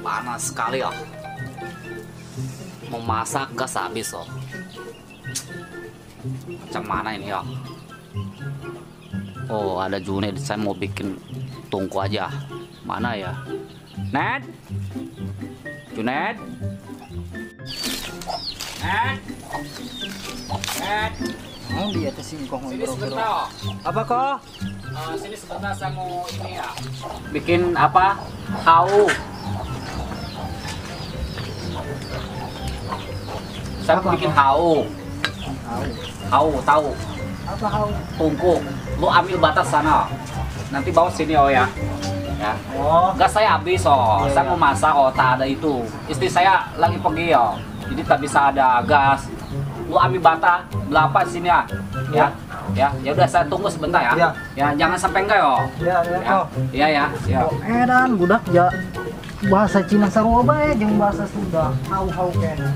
Panas sekali ya. Mau masak gas habis oh. Macam mana ini ya? Oh, ada Junet, saya mau bikin tungku aja. Mana ya? Ned? Junet? Ned? Ned? Oh, di atas singkong. Sini sebentar. Apa kok? Sini sebentar, saya mau ini ya. Bikin apa? Hau. Saya mau bikin hau. Hau, tahu. Apa hau? Tungku. Lu ambil batas sana. Nanti bawa sini oh ya. Ya. Oh. Gas saya habis oh. Iya, saya mau masak oh, tak ada itu. Istri saya lagi pergi oh. Jadi tak bisa ada gas. Lu ambil bata berapa sini ya? Ya. Ya, ya udah saya tunggu sebentar ya. Ya, ya jangan sampai enggak yo. Ya, ya, ya. Iya ya, ya. Oh, edan budak ya. Bahasa Cina sarua bae jeung bahasa Sunda. Hau-hau keneh.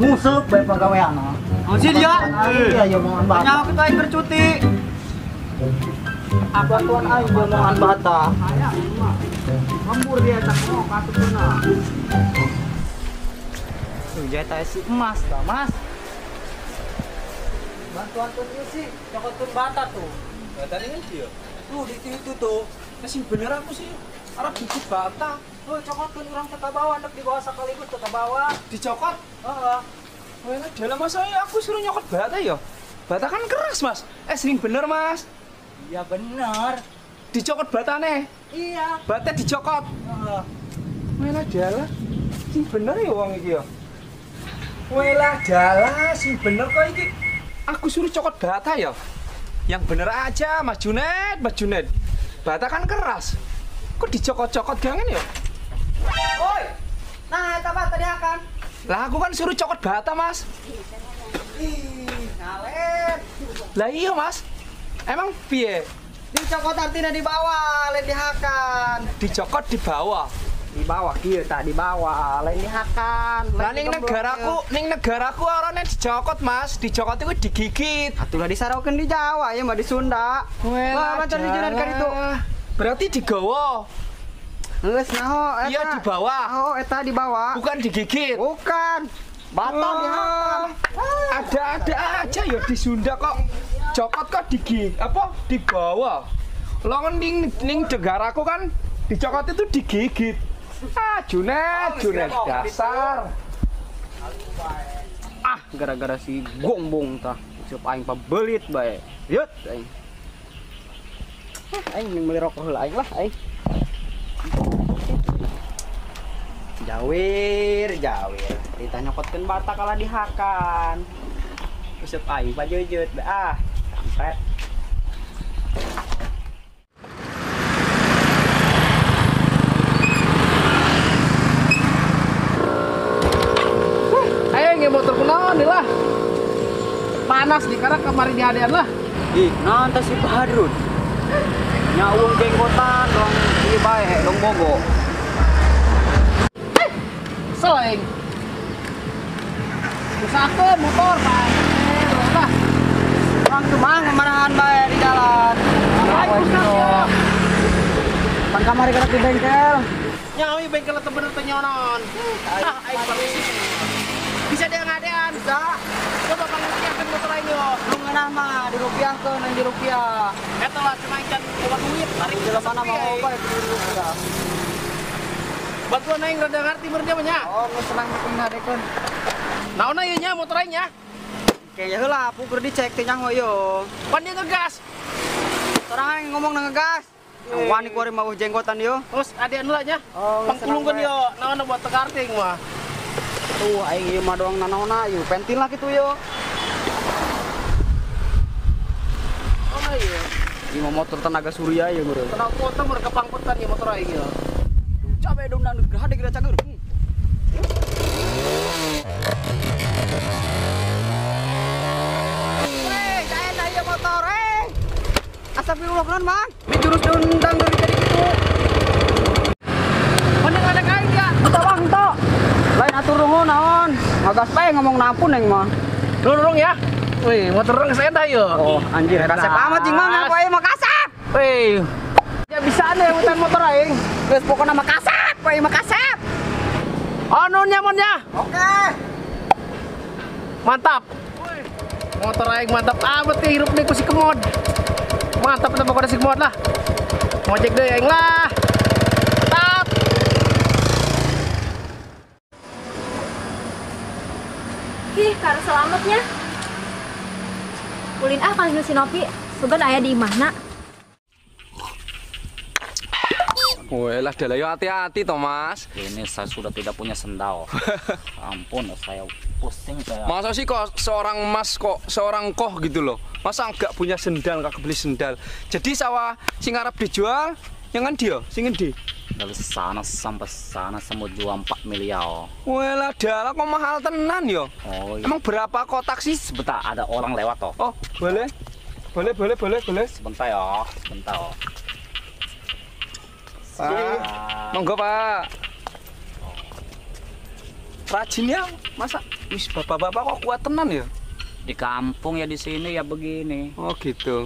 Nguseup bae pagaweana. Sih dia. Iya, ya omongan bata. Nyawa kita aing bercuti. Bantuan aing omongan bata. Lembur dia tak mau katutna. Tuh jeta si emas tah, Mas. Bantuan tuh sih, nyokotkeun bata tuh. Bata ini dia. Tuh di situ tuh. Nah, sing bener aku sih arep gigit bata. Tuh cokotkeun urang teu kabawa, ndek dibawa sekaligus teu kabawa. Dicokot? Heeh. Wah, dalam masa aku suruh nyokot bata ya? Bata kan keras, Mas. Sing bener, Mas. Iya bener. Dicokot batane? Iya. Bata dicokot. Heeh. Welah dalah. Sing bener ya wong iki ya. Welah dalah, sing bener kok iki. Aku suruh cokot bata ya. Yang bener aja, Mas Junet, Mas Junet. Bata kan keras. Kok dicokot-cokot gangen ya? Oi. Nah, eta bata dihakan. Lah aku kan suruh cokot bata, Mas. Ih, ngalen. Lah iya, Mas. Emang piye? Dicokot artinya di bawah, lain dihakan. Dicokot di bawah. Di bawah kieu tak di bawah, lain dihakan. Lah ning negaraku orangnya dicokot, Mas. Dicokot itu digigit. Atulah disarokeun di Jawa ya mah di Sunda. Wah, macam di Junan kan itu. Berarti digawa. Geus naho eta. Iya di bawah. Oh, eta di bawah. Bukan digigit. Bukan. Bata dihakan. Ada-ada aja ya di Sunda kok. Cokot kok digigit apa di bawah. Longen ning negaraku kan dicokot itu digigit. Ah, Junet, Junet dasar. Ah, gara-gara si gombong tah. Siap aing pabelit bae. Yut aing. Aing ning meuli rokok heula aing lah aing. Jawir, jawir. Kita nyokotkeun bata kalah dihakan. Useup aing pajeujeuut bae ah. Kampret. Ayo nge motor kunaon deui lah. Panas di karena kemarin dihadean lah. Ih, naon teh si Badrun. Nya uang jenggotan dong ieu bae dong bogo. Seleng. Usahakeun motor bae. Lah. Bang tuh mang kemarahan bae di jalan. Pan kamari gerak di bengkel. Nya euy bengkel teu bener teh nyonon. Ah, aing permisi. Bisa dia ngadean. Bisa. Coba pangrupiahkeun motor aing yo. Lu ngeunah mah dirupiahkeun lain di rupiah. Eta lah cuma ikan boga duit tarik jelema mah mau bae di rupiah. Bantuan aing rada ngarti meureun dia mah nya. Oh, geus senang bikin ngadekeun. Naonna ieu nya motor aing nya? Kayaknya heula pukur dicek teh nyaho yo. Pan dia ngegas. Sorangan ngomong na ngegas. Wani kuari mah jenggotan yo. Terus adean heula nya. Oh, pangkulungkeun yo, naonna buat tekarting mah. Tuh aing ieu mah doang nanaona ieu pentil lah kitu yo. Oh iya. Ieu mah motor tenaga surya ieu meureun. Tenaga motor meureun kepangkutan ieu motor aing ieu. Cabe dong dangdut hade geura cager. Weh, saena ieu motor eh. Astagfirullah kunaon, Mang? Mi jurus dangdut jadi kitu. Mending ada aing ya. Henteu Bang, henteu. Lain atur nuhun naon. Ngagas bae ngomong nampun aing mah. Nurung ya. Wih, motor orang geus edah yo. Oh, anjir kasep amat jeung mah poe mah kasep. Wih. Ya bisa nih hutan motor aing. Geus pokona mah kasep, poe mah kasep. Oh, nunnya monnya. Oke. Mantap. Wih, motor aing mantap amat nih hirup nih ku si Kemod. Mantap tuh pokoknya si Kemod lah. Ngojek deh aing lah. Mantap. Ih, karo selamatnya. Ulin ah panggil si Nopi, sugan aya di imahna. Weh lah dalah yo hati-hati toh Mas. Ini saya sudah tidak punya sendal. Ampun, saya pusing saya. Masa sih kok seorang mas kok seorang koh gitu loh. Masa nggak punya sendal, nggak beli sendal. Jadi sawah sing arep dijual yang ngendi yo? Sing ngendi? Dari sana sampai sana semua jual 4 miliar. Weh lah dalah kok mahal tenan yo. Oh, iya. Emang berapa kotak sih? Sebentar ada orang lewat toh. Oh, boleh. Boleh, boleh, boleh, boleh. Sebentar ya, sebentar. Pak, monggo Pak. Rajin ya, masa? Wis bapak-bapak kok kuat tenan ya? Di kampung ya di sini ya begini. Oh gitu.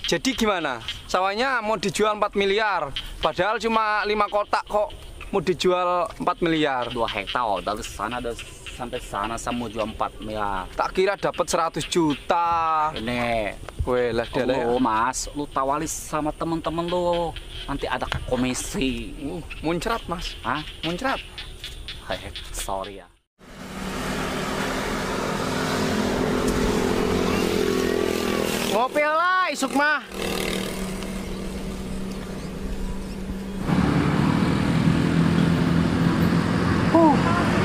Jadi gimana? Sawahnya mau dijual 4 miliar, padahal cuma 5 kotak kok mau dijual 4 miliar. 2 hektar dari sana sampai sana saya mau jual 4 miliar. Tak kira dapat 100 juta. Ini. Weh lah dalah. Oh Mas, lu tawali sama temen-temen lu. Nanti ada komisi. Muncrat Mas. Hah? Muncrat. Hei, sorry ya. Ngopi lah isuk mah.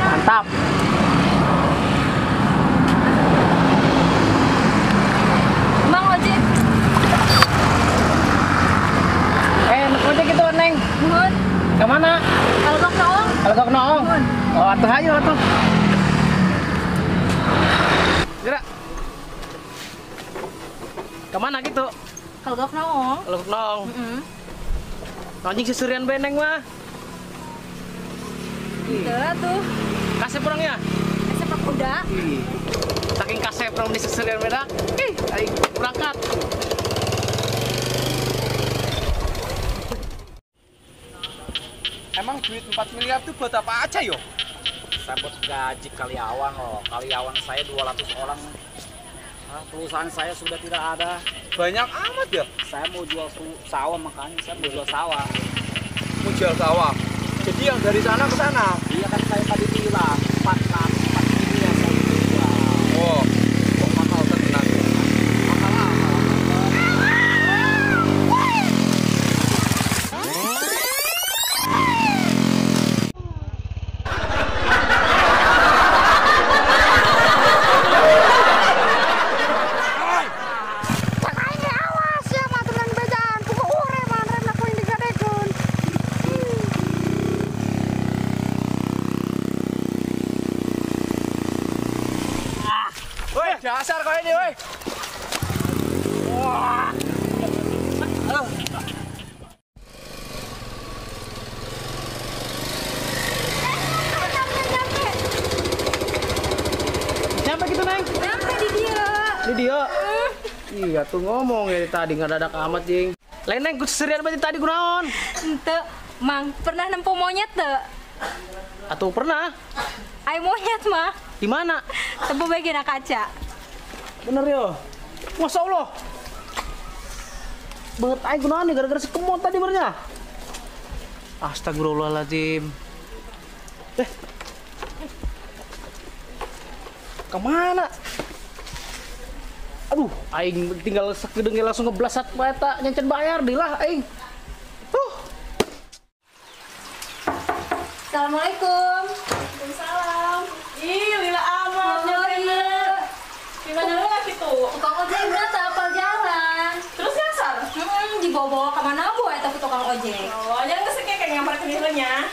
Mantap. Mang ojek. Ojek itu Neng. Nuhun. Ke mana? Kalau Noong. Kalau Noong. Oh, atuh ayo atuh. Gerak. Kemana gitu? Kalau Noong. Kalau Noong. Heeh. Anjing seserian bae Neng mah. Teu atuh. Kasep urang ya? Kasep kuda. Saking kasep urang di seserian beda. Ih, aing berangkat. Emang duit 4 miliar itu buat apa aja yo? Saya buat gaji karyawan loh. Karyawan saya 200 orang. Nah, perusahaan saya sudah tidak ada. Banyak amat ya? Saya mau jual sawah makanya saya mau jual sawah. Mau jual sawah? Jadi yang dari sana ke sana? Iya kan saya tadi bilang 4 miliar saya jual. Wow, kok mahal tenan. Mahal apa? Dasar kau ini, woi. Wah. Nyampe. Nyampe gitu, Neng? Nyampe di dia. Di dia? Iya tuh ngomong ya tadi nggak dadak amat, Jing. Lain Neng, seserian banget tadi kunaon? Ente, Mang, pernah nempo monyet teu? Atau pernah? Ai monyet mah. Di mana? Tempo bagian kaca. Bener yo. Masya Allah. Banget aing kunaon nih gara-gara si Kemot tadi benernya. Astagfirullahaladzim. Kemana? Aduh, aing tinggal sakedeung langsung ngeblasat eta nyencen bayar dilah aing. Assalamualaikum. Waalaikumsalam. Ih, lila amat. Oh, iya. Gimana lu gitu? Tukang ojek udah tak apal jalan. Terus nyasar? Dibawa-bawa ke mana bu eta tukang ojek? Oh, jangan kesek kayak nyampar ke nya.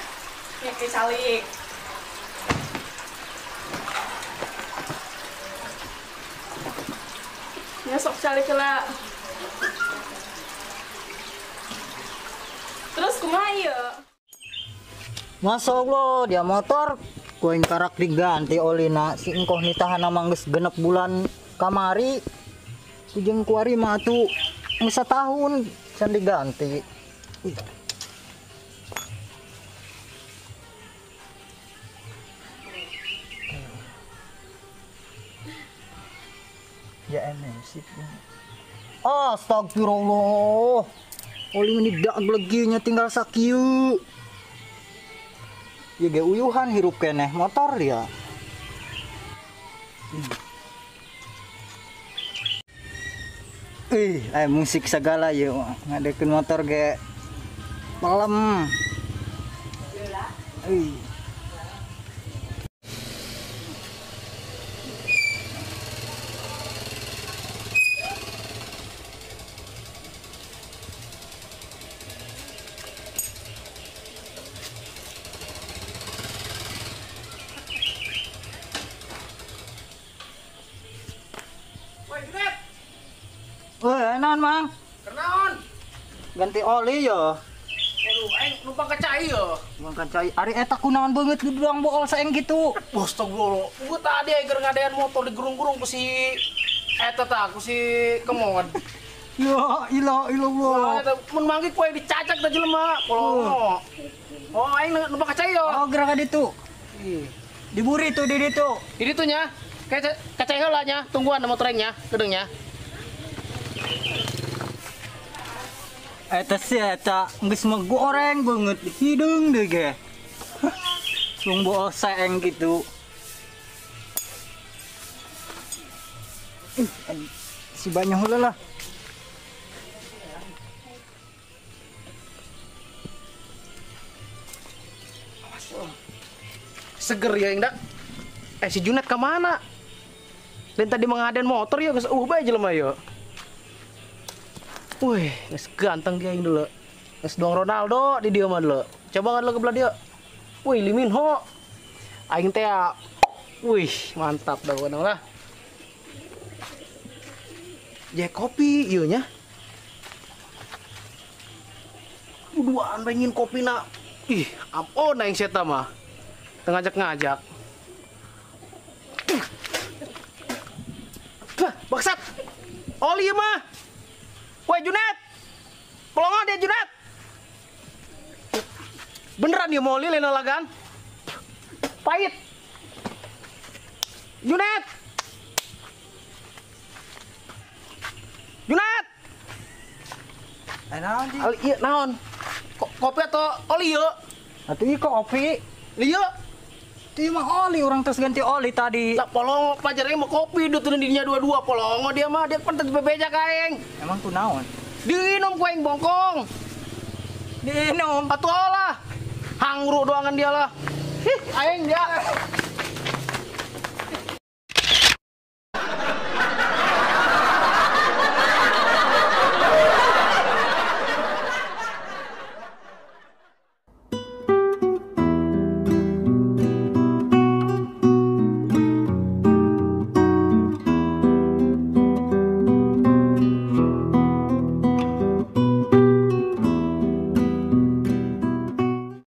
Ya kayak calik. Ya sok calik lah. Terus kumaha ieu? Masya Allah, dia motor kuing karak diganti olina si engkoh nitahan mangges genep bulan Kamari jeung kuari mah atuh geus satahun can diganti. Ya enesip. Astagfirullah. Oli meni dak leginya tinggal sakieu. Ya ge uyuhan hirup keneh motor dia. Musik segala ya ngadekeun motor ge pelem. Woi, naon Mang? Kenaon? Ganti oli yo. Waduh, aing numpang ka cai yo. Numpang ka cai. Ari eta kunaon beungeut doang bool saeng kitu. Astagfirullah. Gua tadi aing keur ngadean motor digerung-gerung ku si eta tah, ku si Kemod. Ya ilah ilallah. Mun manggih ku aing dicacak tah jelema, kolongo. Oh, aing numpang ka cai yo. Oh, gerak ka ditu. Diburi tuh di ditu. Di ditu nya. Ka cai heula nya, tungguan motor aing nya, gedeung nya. Eta si eta geus mah goreng beungeut hideung deui ge. Sung bool saeng gitu. Si banyak heula lah. Seger ya engdak. Si Junet ka mana? Dan tadi mengaden motor ya geus eueuh bae jelema ya. Wih, geus ganteng dia yang dulu. Geus doang Ronaldo di dia mah dulu. Coba ngadulu ke belah dia. Wih, Lee Min Ho. Aing teh. Wih, mantap dah pokoknya lah. Jack kopi ieu nya. Duaan pengen kopi na. Ih, ampun aing seta mah. Teu ngajak-ngajak. Bah, bangsat. Oli mah. Woi Junet, pelongo dia Junet. Beneran dia mau oli lain olagan. Pahit. Junet. Junet. Naon di? Iya naon? Kopi atau oli yo? Atuh ieu kopi. Lieu. Itu mah oli, orang terus ganti oli tadi. Lah polongo pajarnya mau kopi duit dirinya dua-dua polongo dia mah dia pan bebeja ka aing. Emang tuh naon? Diinum ku aing bongkong. Diinum atuh lah. Hangru doangan dia lah. Hih, aing dia.